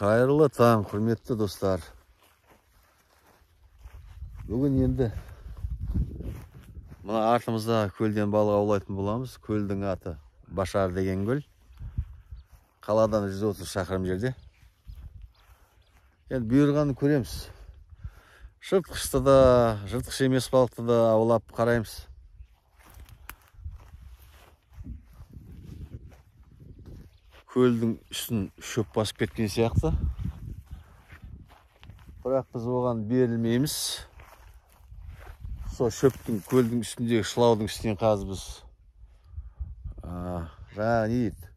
Қайырлы таң, құрметті достар. Бүгін енді мына артымызда көлден балық аулайтын боламыз. Көлдің аты Башар деген көл. Қаладан 130 шақырым жерде. Енді бұйырғанын көреміз. Жыртқышты да, жыртқыш емес балықты да аулап қараймыз. Көлдің үстін шөп басып кеткен сияқты. Бірақ біз оған берілмейміз. Сол шөптің, көлдің үстіндегі шылаудың үстінен қазір біз жаңа не дейді?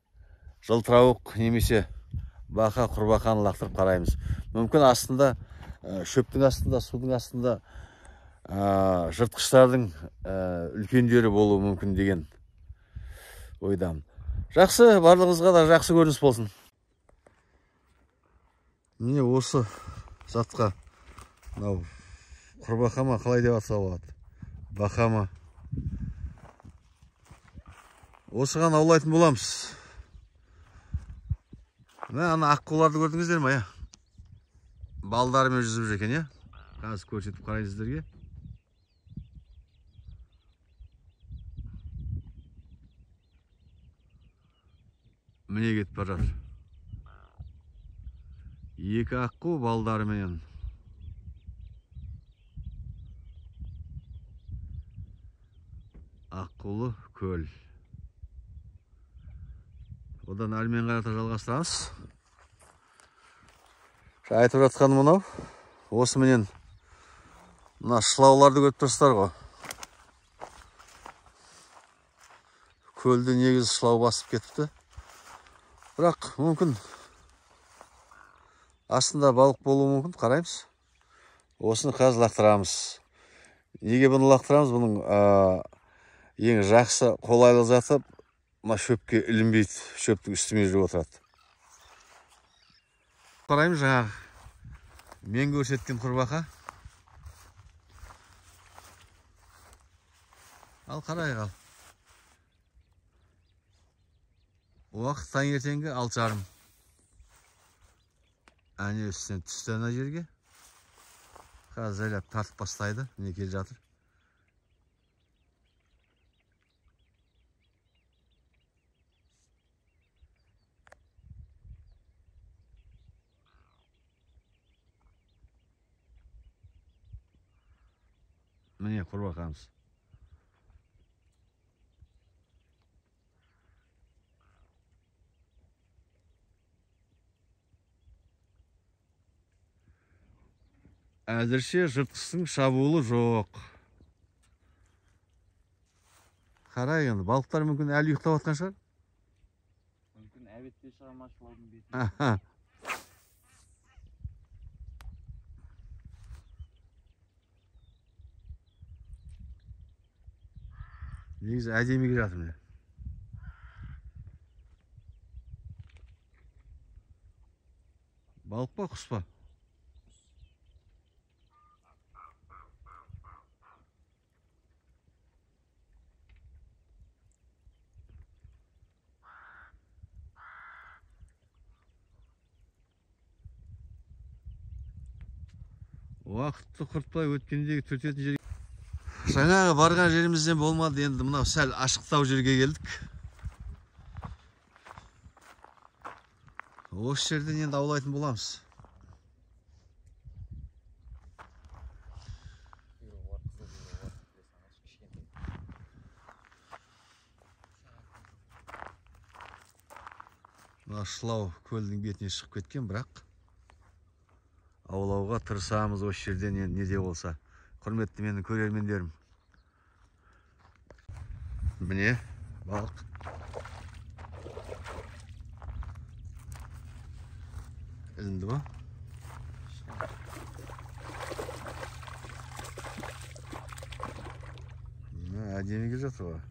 Жылтырауық немесе бақа, құрбақаны лақтырып қараймыз. Мүмкін астында, шөптің астында, судың астында жыртқыштардың үлкендері болуы мүмкін деген ойдамын. Жақсы, барлығыңызға да жақсы көрініс болсын. Міне осы затқа мынау құрбақа ма, қалай деп атса болады? Бақа ма? Осыған аулайтын боламыз. Мына ана аққуларды көрдіңіздер ме, иә? Балдарымен жүзіп жүр екен, иә? Қазір көрсетіп қарайын сіздерге. Міне кетіп бара жатыр. Екі аққу балдарыменен. Аққулы көл. Одан әрмен қарата жалғастырамыз. Айтып жатқаным мынау. Осыменен мына шылауларды көріп тұрсыздар ғой. Көлді негізі шылау басып кетіпті. Бірақ мүмкін астында балық болуы мүмкін, қараймыз. Осыны қазір лақтырамыз. Неге бұны лақтырамыз? Бұның ең жақсы қолайлы заты мына шөпке ілінбейді, шөптің үстімен жүріп отырады. Қараймыз жаңағы мен көрсеткен құрбақа. Ал қарайық ал. Уақыт таңертеңгі 6:30. Әне үстінен түсті ана жерге. Қазір жайлап тартып бастайды. Міне келе жатыр. Міне құрбақамыз. Әзірше жыртқыштың шабуылы жоқ. Қарай енді, балықтар мүмкін әлі ұйықтап жатқан шығар. Мүмкін әбетте шыға ма шылаудың бетіне. Негізі әдемі келе жатыр міне. Балық па, құс па? Уақытты құртпай өткендегі түртетін жерге. Жаңағы барған жерімізден болмады, енді мынау сәл ашықтау жерге келдік. Осы жерден енді аулайтын боламыз. Мына шылау көлдің бетіне шығып кеткен, бірақ аулауға тырысамыз осы жерден енді не де болса. Құрметті менің көрермендерім. Міне балық. Ілінді ма? Мына әдемі келе жатыр ғой.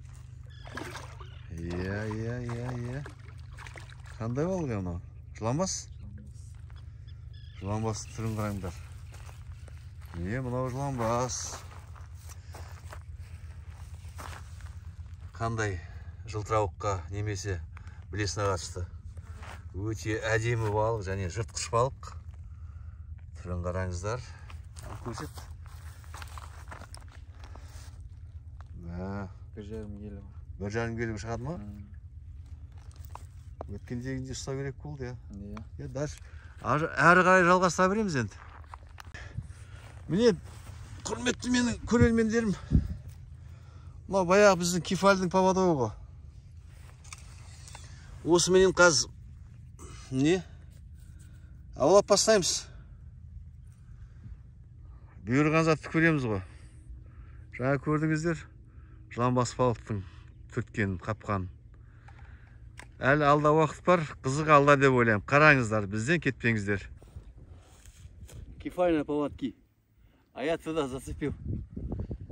Иә, иә, иә, иә. Қандай балық мынау? Жыланбас? Жыланбастың түрін қараңдар. Міне мынау жыланбас. Қандай жылтырауыққа немесе білесіне қатысты. Өте әдемі балық және жыртқыш балық. Түрін қараңыздар. Көрсет. 1,5 келі. 1,5 келі шығады ма? Өткендегінде ұстау керек болды, иә. Иә, дальше әрі қарай жалғастыра береміз енді. Міне, құрметті менің көрермендерім, мынау баяғы біздің кефальдің поводогы ғой. Осыменен қазір не аулап бастаймыз. Бұйырған затты көреміз ғой. Жаңа көрдіңіздер, жыланбас балықтың түрткен, қапқан. Әлі алда уақыт бар, қызық алда деп ойлаймын. Қараңыздар, бізден кетпеңіздер. Кефальные поводки. А я туда зацепил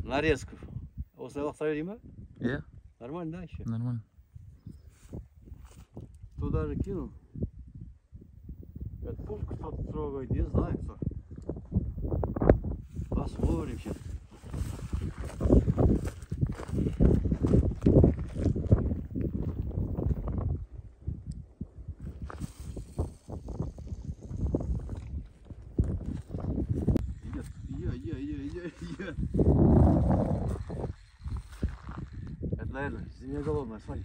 нарезку. Осылай лақтыра берейін ба? Иә. Нормально, да, еще? Нормально. Туда же кинул. Это пушку кто-то трогает, не знаю кто. Посмотрим сейчас. Идет. Это, наверное, змееголовная, смотри.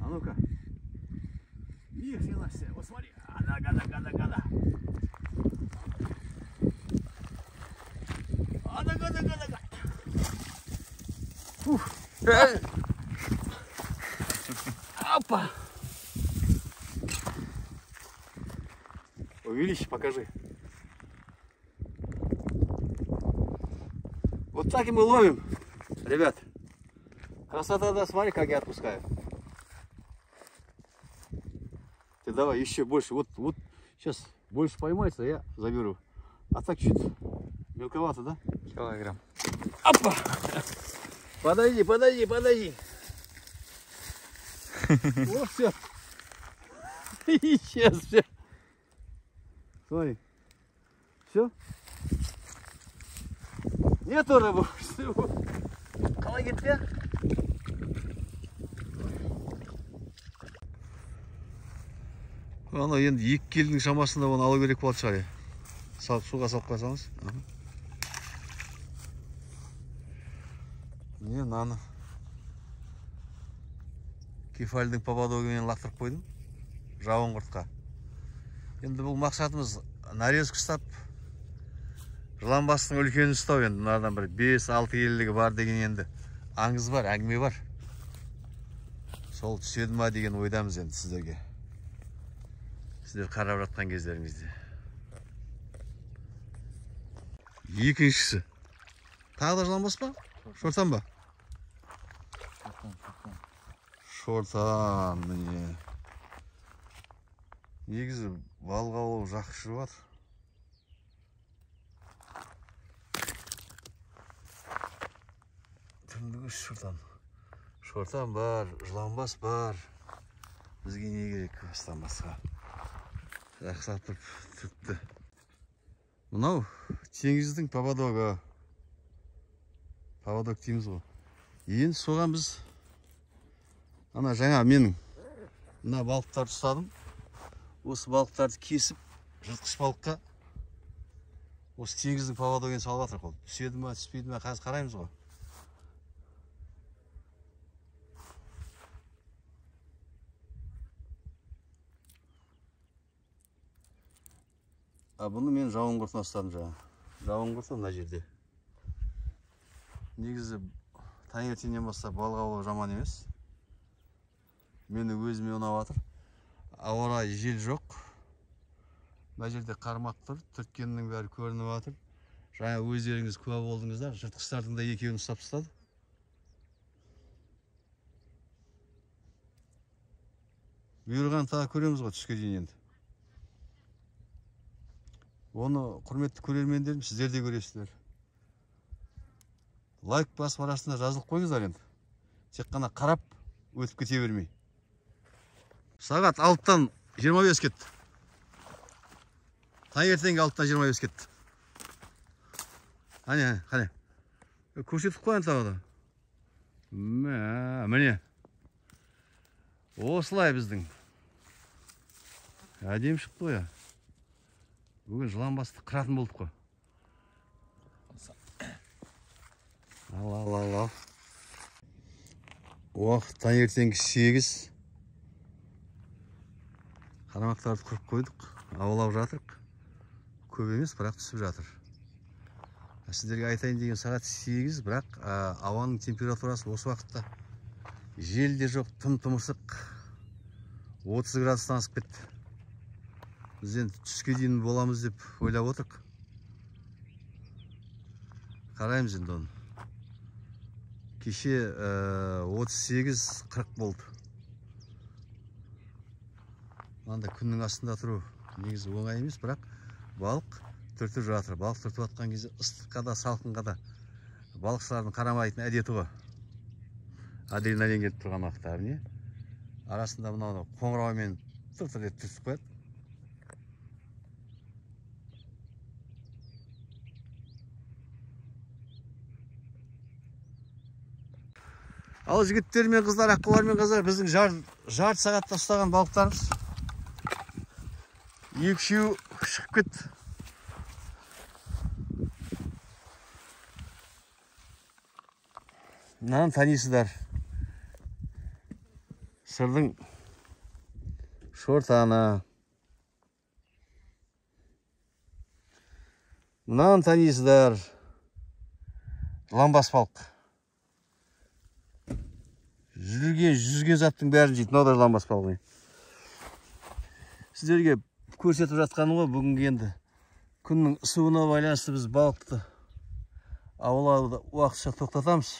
А ну-ка. Ни хрена себе, вот смотри. Ада, гада, гада, гада. Ада, гада, гада, гада. Фух. Опа. Увеличь, покажи. Вот так и мы ловим, ребят. Красота, да, смотри, как я отпускаю. Ты давай еще больше. Вот, вот сейчас больше поймается, я заберу. А так чуть мелковато, да? Килограмм. Опа! Подойди, подойди, подойди. Вот все. Исчез все. Смотри. Все? Нету рыбы. Қалай кетті? Ана енді 2 келінің шамасында оны алу керек болады шығар. Салып суға салып қойсаңыз. Міне мынаны кефальдің поводогымен лақтырып қойдым жауын құртқа. Енді бұл мақсатымыз нарезка ұстап, жыланбастың үлкенін ұстау. Енді мынадан бір 5-6 келілігі бар деген енді аңыз бар, әңгіме бар. Сол түседі ма деген ойдамыз енді сіздерге. Сіздер қарап жатқан кездеріңізде. Екіншісі. Тағы да жыланбас па? Шортан ба? Шортан, міне. Негізі балық аулау жақсы жүріп жатыр. Түндігі шортан. Шортан бар, жыланбас бар. Бізге не керек бастан басқа. Жақсылап тұрып түртті. Мынау теңіздің поводогы. Поводок дейміз ғой. Енді соған біз ана жаңа менің мына балықтарды ұстадым. Осы балықтарды кесіп, жыртқыш балыққа осы теңіздің поводогын салып жатыр қол. Түседі ма, түспейді ма, қазір қараймыз ғой. А бұны мен жауын құртына ұстадым жаңа. Жауын құрты мына жерде. Негізі таңертеңнен бастап балық аулау жаман емес. Мені өзіме ұнап жатыр. Ауа райы жел жоқ. Мына жерде қармақ тұр, түрткеннің бәрі көрініп жатыр. Жаңа өздеріңіз куә болдыңыздар, жыртқыштардың да екеуін ұстап тастады. Бұйырған тағы көреміз ғой түске дейін енді. Оны құрметті көрермендерім, сіздер де көресіздер. Лайк басып арасында жазылып қойыңыздар енді. Тек қана қарап өтіп кете бермей. Сағат 6:25 кетті. Таңертеңгі 6:25 кетті. Қане, қане. Көрсетіп қояйын тағы да. Міне. Осылай біздің. Әдемі шықты ғой. Бүгін жыланбасты қыратын болдық қой. Ал, ал, ал, ал. Уақыт таңертеңгі 8. Қармақтарды құрып қойдық, аулап жатырық. Көп емес, бірақ түсіп жатыр. Сіздерге айтайын деген сағат 8, бірақ ауаның температурасы осы уақытта жел де жоқ, тым-тымырсық 30 градустан асып кетті. Біз енді түске дейін боламыз деп ойлап отырық. Қараймыз енді оны. Кеше 38-40 болды. Мынандай күннің астында тұру негізі оңай емес, бірақ балық түртіп жатыр. Балық түртіп жатқан кезде ыстыққа да, салқынға да балықшылардың қарамайтын әдеті ғой. Адреналин келіп тұрған уақытта не? Арасында мынау қоңыраумен тыр-тыр етіп түртіп қояды. Ал жігіттер мен қыздар, аққулар мен қыздар, біздің жарты сағатта ұстаған балықтарымыз екі-үшеуі шығып кетті. Мынаны танисыздар. Сырдың шортаны. Мынаны танисыздар. Жыланбас балық. Жүзген заттың бәрін жейді. Мынау да жыланбас балық. Сіздерге көрсетіп жатқаным ғой, бүгінгі енді күннің ысуына байланысты біз балықты аулауды уақытша тоқтатамыз.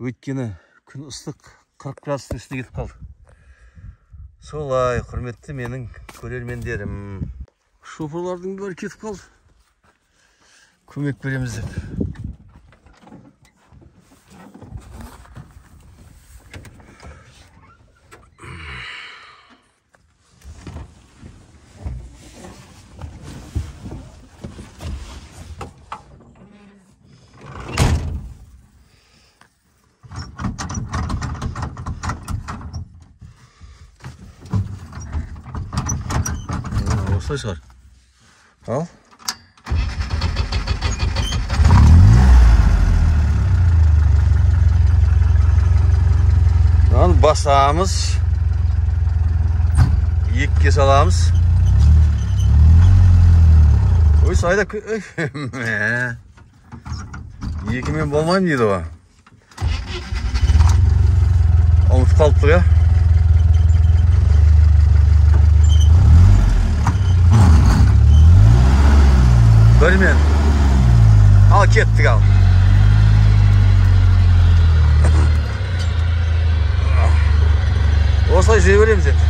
Өйткені күн ыстық, 40 градустың үстіне кетіп қалды. Солай, құрметті менің көрермендерім. Шопырлардың бәрі кетіп қалды. Көмек береміз деп. Осылай шығар. Ал. Мынаны басамыз. Екіге саламыз. Ой, сайда екімен болмаймын дейді ғой. Ұмытып қалыпты ғой. Бірмен. Ал кеттік ал. Осылай жүре береміз енді.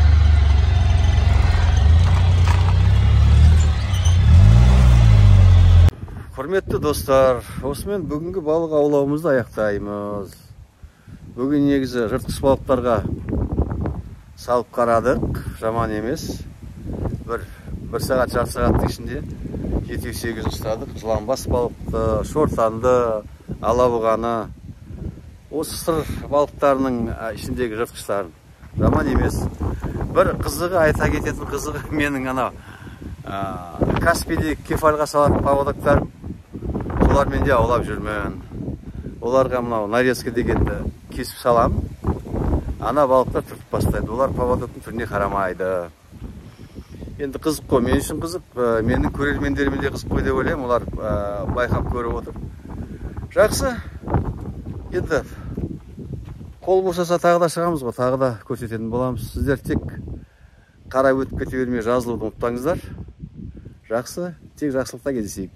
Құрметті достар, осымен бүгінгі балық аулауымызды аяқтаймыз. Бүгін негізі жыртқыш балықтарға салып қарадық, жаман емес. Бір сағат, жарты сағаттың ішінде 7-8 ұстадық. Жыланбас балықты, шортанды, алабұғаны, осы сыр балықтарының ішіндегі жыртқыштарын. Жаман емес. Бір қызығы, айта кететін қызығы менің анау Каспийде кефальға салатын поводоктарым, солармен де аулап жүрмін. Оларға мынау нарезка дегенді кесіп салам. Ана балықтар түртіп бастайды. Олар поводоктың түріне қарамайды. Енді қызық қой, мен үшін қызық, менің көрермендеріме де қызық қой деп ойлаймын. Олар байқап көріп отыр. Жақсы. Енді қол босаса тағы да шығамыз ғой, тағы да көрсететін боламыз. Сіздер тек қарап өтіп кете бермей жазылуды ұмытпаңыздар. Жақсы, тек жақсылықта кездесейік.